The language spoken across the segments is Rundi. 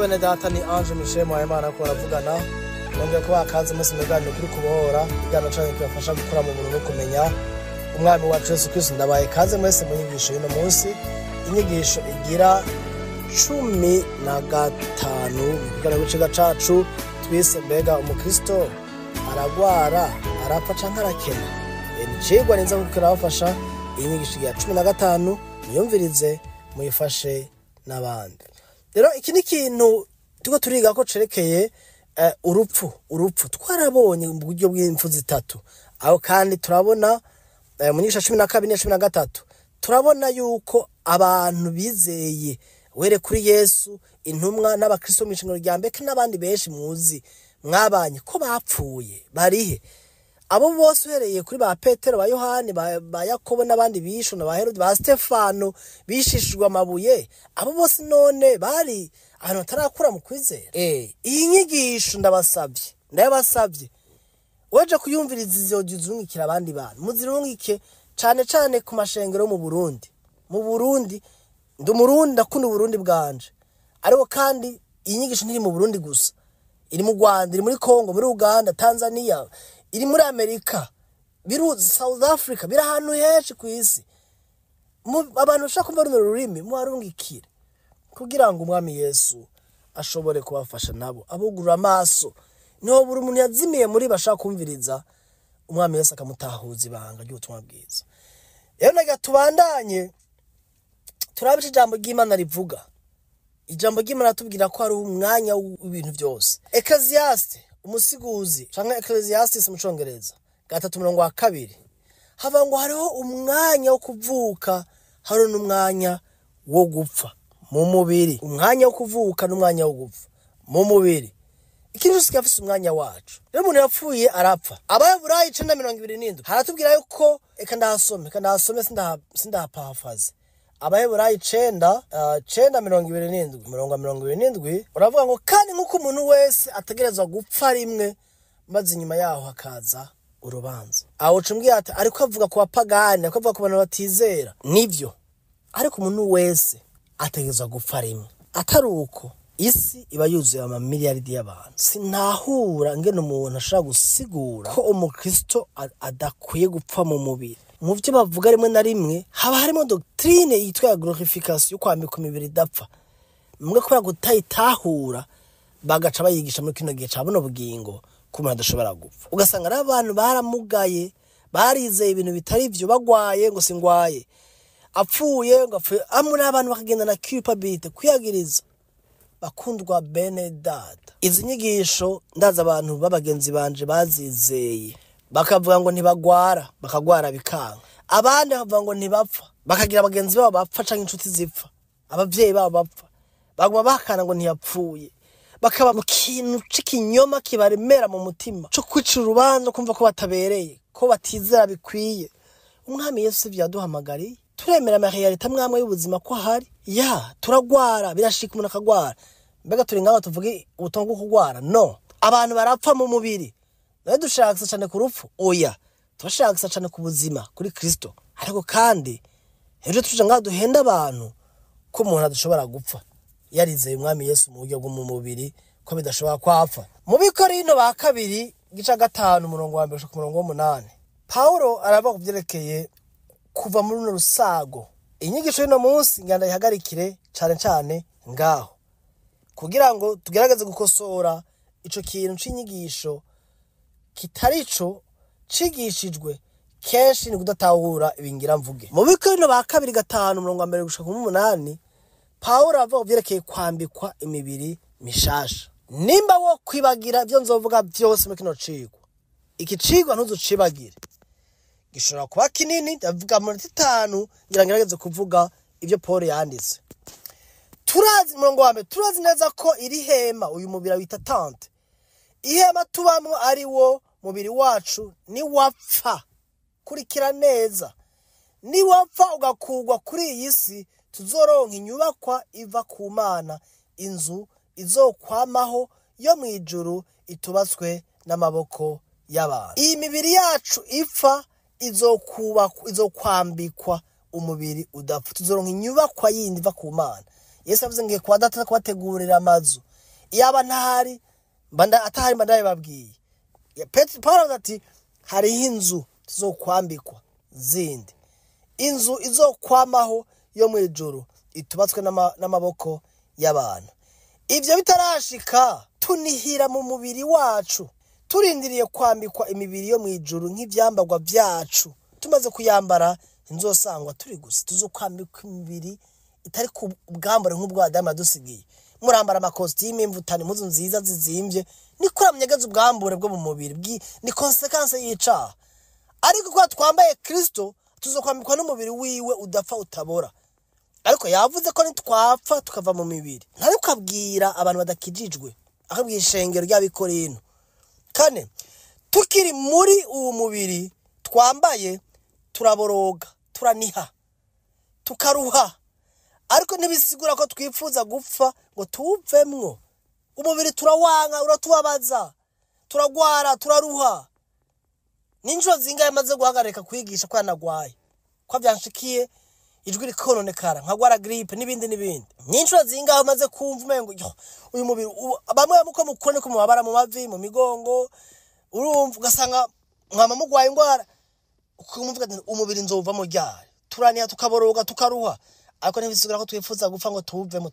Bene data, ni Ange Michel Muhayimana ko baravugana. Nongeye kubaha akaze umunsi mu biganiro kuri kubohora, ikiganiro canyu kibafasha gukura mu buntu no kumenya umwami wacu Yesu Kristo. Ndabaye kaze mwese mu nyigisho y'uno munsi, inyigisho igira 15 mu kiganiro c'icigwa cacu twise "Mbega umukristo aragwara, arapfa canke arakena?" Ni icigwa niza kuko kirabafasha. Iyi nyigisho igira 15, muyumvirize, muyifashe n'abandi. Rero iki ni ikintu turiko turiga ko cerekeye urupfu. Urupfu twarabonye mu buryo bw'impfu zitatu, aho kandi turabona mu nyigisho 12 n'iya 13, turabona yuko abantu bizeye were kuri Yesu, intumwa n'abakristo mw'ishengero rya mbere n'abandi benshi muzi mwabanye ko bapfuye, barihe? Abo bose uhereye kuri ba Petero, ba Yohani, ba Yakobo n'abandi bishwe na ba Herode, ba Stefano bishishijwe amabuye, abo bose none bari ahantu batarakura mu kwizera? Iyi nyigisho ndabasabye, ndabasabye, weje kuyumviriza izo zungikira abandi bantu, muzirungike cane cane ku mashengero mu Burundi. Mu Burundi, ndi Umurundi, ndakunda Uburundi bwanje, ariko kandi iyi nyigisho ntiri mu Burundi gusa, iri mu Rwanda, iri muri Congo, muri Uganda, Tanzania, iri muri Amerika, biru South Africa, biri ahantu henshi ku isi. Abantu bashaka kumva runo rurimi mubarungikire kugira ngo umwami Yesu ashobore kubafasha nabo, abugurura amaso. Niho buri muntu yazimiye muri bashaka kumviriza, umwami Yesu akamutahuza ibanga ry'ubutumwa bwiza. Rero naga tubandanye turabe ico ijambo ry'Imana rivuga. Ijambo ry'Imana ratubwira ko hari umwanya w'ibintu byose. Ecclesiastes, umusiguzi, canke Ecclesiastes mu Congereza, 3 murongo wa 2, hava ngo hariho umwanya wo kuvuka, hariho n'umwanya wo gupfa mu mubiri. Umwanya wo kuvuka n'umwanya wo gupfa mu mubiri. Ikintu cyose kirafise umwanya wacu. Rero umuntu yapfuye arapfa. Abaheburayo 9:27 haratubwira yuko, eka ndahasome, eka ndahasome, sindahapafaze. Abaheburayo 9:27, umurongo wa 27 uravuga ngo: "Kandi nk'uko umuntu wese ategerezwa gupfa rimwe, maze inyuma yaho hakaza urubanza." Aho uca ati ariko avuga ku bapagani, ariko avuga ku bantu batizera. Nivyo, ariko umuntu wese ategerezwa gupfa rimwe, atari uko isi iba yuzuye amamiliyaridi y'abantu. Sinahura ngene umuntu ashobora gusigura ko umukristo adakwiye gupfa mu mubiri. Mu byo bavuga rimwe na rimwe haba harimo doctrine yitwa ya glorification, yo kwambika imibiri idapfa. Mwe kubera kutayitahura bagaca bayigisha muri kino gihe ca buno bugingo ko umuntu adashobora gupfa. Ugasanga ari abantu baramugaye, barizeye ibintu bitari ivyo, bagwaye ngo singwaye, apfuye ngo apfuye, amwe n'abantu bakagenda na culpabilité, kwiyagiriza. Bakundwa bene data, izi nyigisho ndazi abantu b'abagenzi banje bazizeye, bakavuga ngo ntibagwara, bakagwara bikanga. Abandi bakavuga ngo ntibapfa, bakagira abagenzi babo bapfa canke inshuti zipfa, abavyeyi babo bapfa, baguma bahakana ngo ntiyapfuye, bakaba mu kintu c'ikinyoma kibaremera mu mutima co kwicira urubanza, kumva ko batabereye, ko batizera bikwiye. Umwami Yesu vyaduhamagariye, turemera ama réalités amwe y'ubuzima ko ahari. Ya turagwara, birashika umuntu akagwara. Mbega turi ngaho tuvuge ubutumwa bwo kugwara? No, abantu barapfa mu mubiri. Nawe dushakisa cane ku rupfu? Oya, turashakisa cane ku buzima kuri Kristo. Ariko kandi ejo tuje ngaho duhenda abantu ko umuntu adashobora gupfa yarizeye umwami Yesu mu buryo bwo mu mubiri, ko bidashobora kwapfa. Mu Bikorino ba kabiri gica 5 umurongo wa 1 gushika ku murongo w'8, Paulo aravuga ku vyerekeye kuva muri runo rusago. Inyigisho y'uno munsi nganda ihagarikire cane cane ngaho kugira ngo tugerageze gukosora ico kintu c'inyigisho kitarico cigishijwe kenshi, ni kudatahura ibingira mvuge. Mu Bikorino ba kabiri 5 umurongo wa 1 gushika ku 8, Paulo avuga ku vyerekeye kwambikwa imibiri mishasha. Nimba wo kwibagira ivyo nzovuga vyose muri kino cigwa, iki cigwa ntuzucibagire, gishobora kuba kinini. Ndavuga mu minota 5 ngira ngerageze kuvuga ivyo Paul yanditse. Turazi, umurongo wa 1: "Turazi neza ko iri hema, uyu mubiri wita tente, ihema tubamwo ari wo mubiri wacu, niwapfa," kurikira neza, "niwapfa ugakugwa kuri iyi si, tuzoronka inyubakwa iva ku Mana, inzu izokwamaho yo mu ijuru itubatswe n'amaboko y'abantu." Iyi mibiri yacu ipfa izokwambikwa umubiri udapfa, tuzoronka inyubakwa yindi iva ku Mana. Yesu yavuze ngiye kwa Data kubategurira amazu. Iyaba ntahari atahari mba ndabibabwiye. Pawulo ati hariho inzu tuzokwambikwa zindi, inzu izokwamaho yo mu ijuru itubatswe n'amaboko y'abantu. Ivyo bitarashika tunihira mu mubiri wacu, turindiriye kwambikwa imibiri yo mu ijuru nk'ivyambarwa vyacu. Tumaze kuyambara ntizosangwa turi gusa, tuzokwambikwa imibiri itari ku bwambure nk'ubwo Adamu yadusigiye. Murambara amakositimu, imvutano, impuzu nziza zizimvye, niko munyegeza ubwambure bwo mu mubiri, ni konsekanse y'icaha. Ariko kwa twambaye Kristo tuzokwambikwa n'umubiri wiwe udapfa utabora. Ariko yavuze ko nitwapfa tukava mu mibiri. Ntariko abwira abantu badakijijwe, akabwira ishengero ry'Abikorino. Kane, tukiri muri uwo mubiri twambaye turaboroga, turaniha, tukaruha. Ariko ntibisigura ko twifuza gupfa ngo tuwuvemwo. Umubiri turawanga, uratubabaza, turagwara, turaruha. N'inshuro zingahe maze guhagarika kwigisha ko yanagwaye, ko vyanshikiye ijwi rikononekara, nkagwara gripe n'ibindi n'ibindi. N'inshuro zingahe maze kumva umengo uyu mubiri, bamwe muko mukura niko mubabara mu mavi, mu migongo, urumva ugasanga mwama mugwaye ingwara, ukumva umubiri nzovamo ryari. Turaniha, tukaboroga, tukaruha. Ariko ntibisigura ko twifuza gupfa ngo tuwuvemo.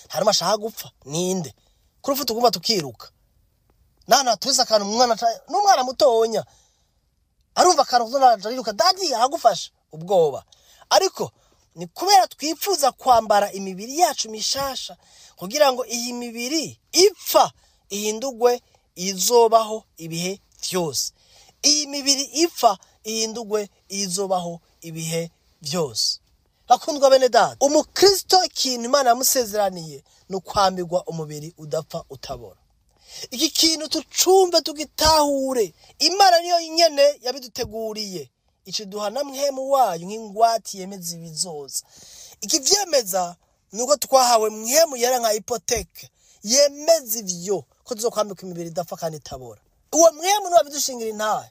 Hari ashaka gupfa ninde? Kuri tugomba tukiruka. Nana tuzi akantu umwana n'umwana mutonya arumva akantu ariruka, dadi aragufasha ubwoba. Ariko ni kubera twifuza kwambara imibiri yacu mishasha kugira ngo iyi mibiri ipfa ihindugwe izobaho ibihe vyose. Iyi mibiri ipfa ihindugwe izobaho ibihe vyose. Bakundwa bene data, umukristo ikintu Imana yamusezeraniye ni ukwambirwa umubiri udapfa utabora. Iki kintu tucumve tugitahure. Imana niyo nyene yabiduteguriye, iciduha na mwemu wayo nk'ingwate yemeza ibizoza. Ikivyemeza nuko twahawe mwemu yera nka hypothèque yemeza ivyo ko tuzokwambikwa imibiri idapfa kandi itabora. Uwo mwemu niwe abidushingira intahe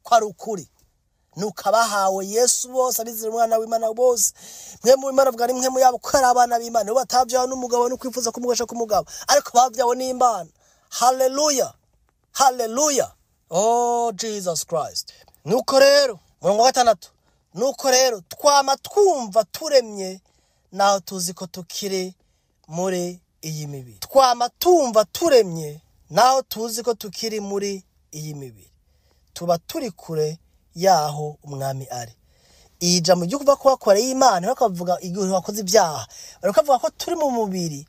ko ari ukuri. Nuko abahawe Yesu bose, abizera umwana w'Imana bose, mwemu w'Imana avuga ni mwemu yabo ko ari abana b'Imana, bo batavyawe n'umugabo no kwifuza kumugesha k'umugabo, ariko bavyawe n'Imana. Haleluya, haleluya, oh Jesus Christ. Nuko rero murongo wa 6, nuko rero twama twumva turemye naho tuzi ko tukiri muri iyi mibiri. Twama tumva turemye naho tuzi ko tukiri muri iyi mibiri, tuba turi kure yaho umwami ari. Iyi jambo ryo kuva kuba kure y'Imana bakavuga igihe wakoze ibyaha, bakavuga ko turi mu mubiri,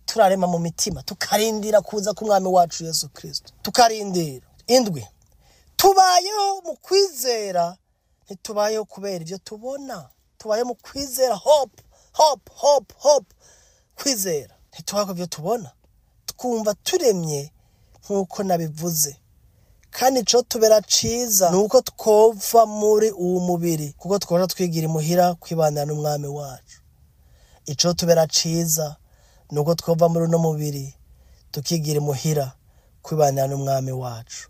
turarema mu mitima, tukarindira kuza k'umwami wacu Yesu Kristo, tukarindira. 7, tubayeho mu kwizera, ntitubayeho kubera ibyo tubona. Tubayeho mu kwizera, hope, hope, hope, hope, kwizera. Ntitubayeho ibyo tubona, twumva turemye nk'uko nabivuze. Kandi ico tubera ciza nuko twova muri uwo mubiri, kuko twora twigira imuhira kwibana n'umwami wacu. Ico tubera ciza nuko twova muri uno mubiri tukigira imuhira kwibana n'umwami wacu.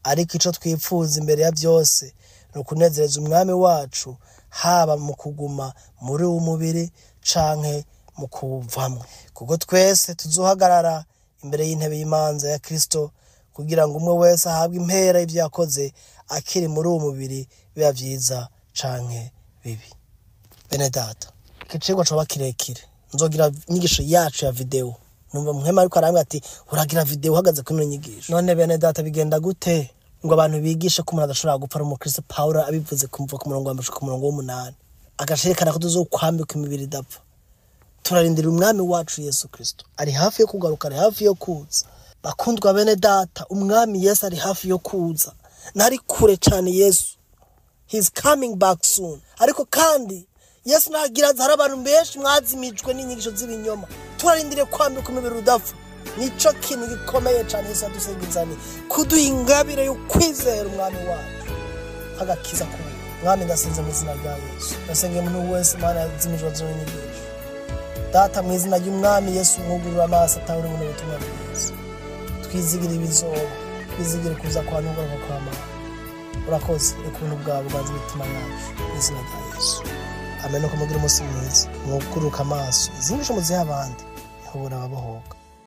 Ariko ico twipfuza imbere ya byose ni ukunezereza umwami wacu, haba mu kuguma muri uwo mubiri canke mu kuwuvamwo, kuko twese tuzohagarara imbere y'intebe y'imanza ya Kristo, kugira ngo umwe wese ahabwe impera y'ivyo yakoze akiri muri uwo mubiri, biba vyiza canke bibi. Bene data, ikicigwa coba kirekire, nzogira inyigisho yacu ya video. Numva muhema ariko arambwira ati uragira video uhagaze kuri ino nyigisho. None bene data bigenda gute ngo abantu bigishe ko umuntu adashobora gupfa ari umukristo? Paulo abivuze kumva ku murongo wa 1 ku murongo wa 8, agasherekana ko tuzokwambikwa imibiri idapfa. Turarindira umwami wacu Yesu Kristo, ari hafi yo kugaruka, ari hafi yo kuza. Bakundwa bene data, umwami Yesu ari hafi yo kuza, ntari kure cyane. Yesu he's coming back soon. Ariko kandi Yesu nagira hari abantu benshi mwazimijwe n'inyigisho z'ibinyoma. Turarindiriye kwambikwa umubiri udapfa. Nico kintu gikomeye cyane Yesu adusengizani, kuduha ingabire yo kwizera umwami wacu agakiza ku mwami. Ndasenze mu izina rya Yesu, ndasengeye umuntu wese Imana yazimijwe n'inyigisho. Data, mu izina ry'umwami Yesu, mwugurura amaso atahura ubuno butumwa bwiza. Twizigire ibizoba, twizigire kuza kwa n'ugaruka kwa Mana. Urakoze, reka ubuntu bwawe buganze imitima yacu mu izina rya Yesu, amen. Uko mugira umunsi mwiza, mwuguruka amaso, izi nyigisho muzihe abandi, niho burababohoka.